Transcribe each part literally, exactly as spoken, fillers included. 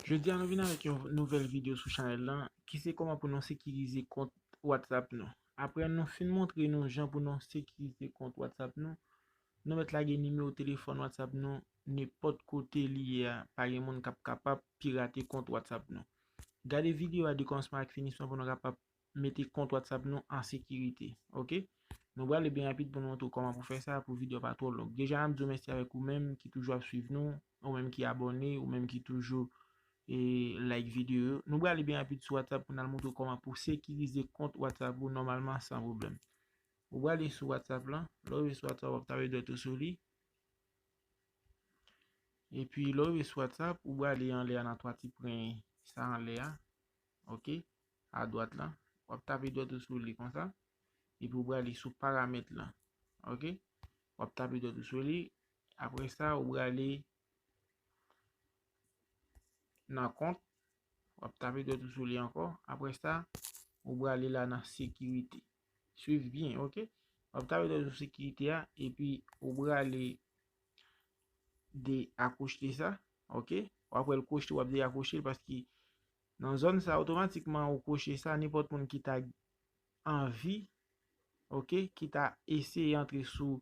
Jodi a nou vin avèk yon nouvèl videyo sou chanèl lan, ki se kòman pou nou sekirize kont WhatsApp nou. Apre nou fin montre nou jan pou nou sekirize kont WhatsApp nou, nou mèt lage nimewo telefòn WhatsApp nou nenpòt kote li ye a, pa gen moun k ap kapab pirate kont WhatsApp nou. Gade videyo a de kòmansman ak finisman pou nou kapab mete kont WhatsApp nou an sekirite, oke? Nou prale byen rapid pou nou montre w kòman pou fè sa, pou videyo a pa twò long. Deja, n ap di w mèsi avèk ou menm ki toujou ap swiv nou, ou menm ki abòne, ou menm ki toujou, e, like videyo yo. Nou prale byen rapid sou WhatsApp pou n al montre w kòman pou sekirize kont WhatsApp ou nòmalman san pwoblèm. Ou prale sou WhatsApp lan, lè w rive sou WhatsApp, w ap tape dwèt ou sou li. Epi, lè w rive sou WhatsApp, ou prale anlè a nan twa ti pwen sa anlè a, oke, adwat lan. W ap tape dwèt ou sou li konsa. Epi, ou prale sou paramèt lan, oke. W ap tape dwèt ou sou li. Apre sa, ou prale nan kont. W ap tape dwèt ou sou li ankò. Apre sa, ou prale la nan sekirite. Swiv byen, oke? W ap tape dwèt ou sou sekirite a, epi ou prale de akwochte sa, oke? W ap wè l kwochte, w ap de akwochte l, paske nan zòn sa, otomatikman ou kwoche sa, nenpòt moun ki ta anvi, oke, ki ta eseye antre sou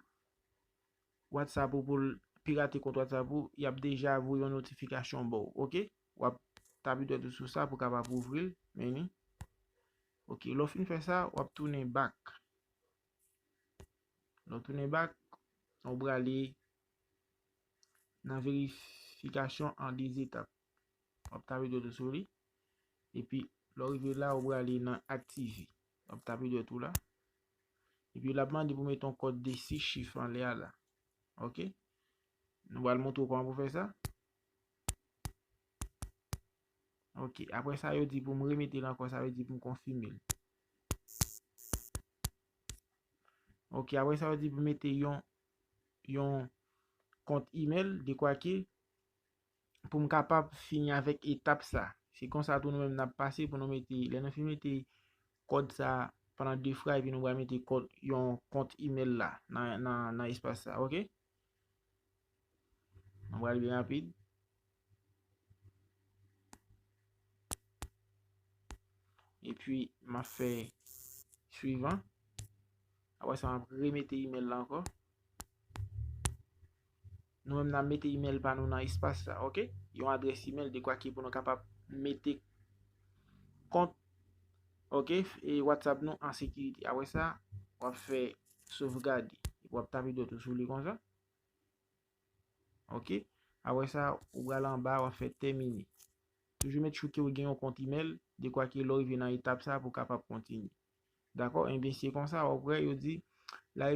WhatsApp ou pou l pirate kont WhatsApp ou, y ap deja voye yon notifikasyon ba w, oke? W ap tape dwèt ou sou sa pou w kapab ouvri l, men ni. Oke, lè w fin fè sa, w ap tounen back. Lè w tounen back, ou prale nan verifikasyon an de etap. W ap tape dwèt ou sou li. Epi, lè w rive la, ou prale nan aktive. W ap tape dwèt ou la. Epi, l ap mande pou mete yon kòd de sis chif anlè a la. Oke? Nou pral montre w kòman pou fè sa. Oke, apre sa, yo di pou m remete l ankò, sa vle di pou m konfime l. Oke, apre sa, yo di pou m mete yon, yon kont imèl, dekwa ke pou m kapab fini avèk etap sa. Se konsa tou nou menm n ap pase pou nou mete, lè nou fin mete kòd sa pandan de fwa, epi nou pral mete kòd, yon kont imèl la nan, nan, nan espas sa, oke? Nou pral byen rapid. Epi, m ap fè swivan. Apre sa, m ap remete imèl la ankò. Nou menm n ap mete imèl pa nou nan espas sa, oke? Yon adrès imèl dekwa ke pou nou kapab mete kont, oke, e WhatsApp nou an sekirite. Apre sa, w ap fè sovgade. Epi w ap tape dwèt ou sou li konsa. Oke? Apre sa, ou pral anba, w ap fè tèmine. Toujou make sure ke w gen yon kont imèl, dekwa ke lè w rive nan etap sa pou w kapab kontinye. Dakò? Ebyen, se konsa, w ap wè, yo di, la,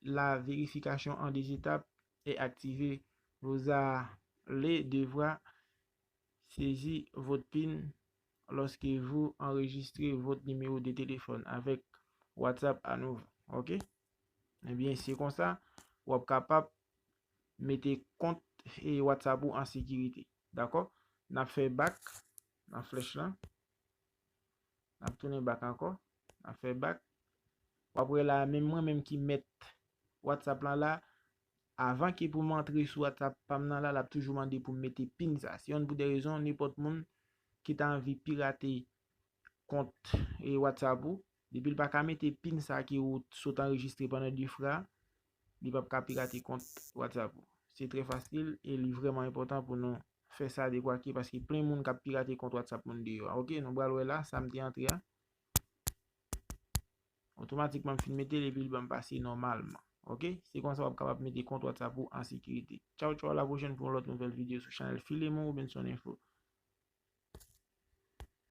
la vérification en deux étapes est activée. Vous allez devoir saisir votre pin lorsque vous enregistrez votre numéro de téléphone avec WhatsApp à nouveau. Oke? Ebyen, se konsa, w ap kapab mete kont e WhatsApp ou an sekirite. Dakò? N ap fè back nan flèch lan. N ap tounen back ankò. N ap fè back. W ap wè la, menm mwen menm ki mèt WhatsApp lan la, avan ke pou m antre sou WhatsApp pa m nan la, l ap toujou mande pou m mete pin sa. Se youn pou de rezon, nenpòt moun ki ta anvi pirate kont e WhatsApp ou, depi l pa ka mete pin sa ke ou sot anrejistre pandan de fwa, li p ap ka pirate kont WhatsApp ou. Se trè fasil e li vrèman enpòtan pou nou fè sa dekwa ke, paske plen moun k ap pirate kont WhatsApp moun deyò a. Oke, nou pral wè la, sa m te antre a. Otomatikman, m fin mete l epi l ban m pase nòmalman. Oke? Se konsa w ap kapab mete kont WhatsApp ou an sekirite. Tchaw, tchaw, a la pwochèn pou yon lòt nouvèl videyo sou chanèl Filemon Robinson Info.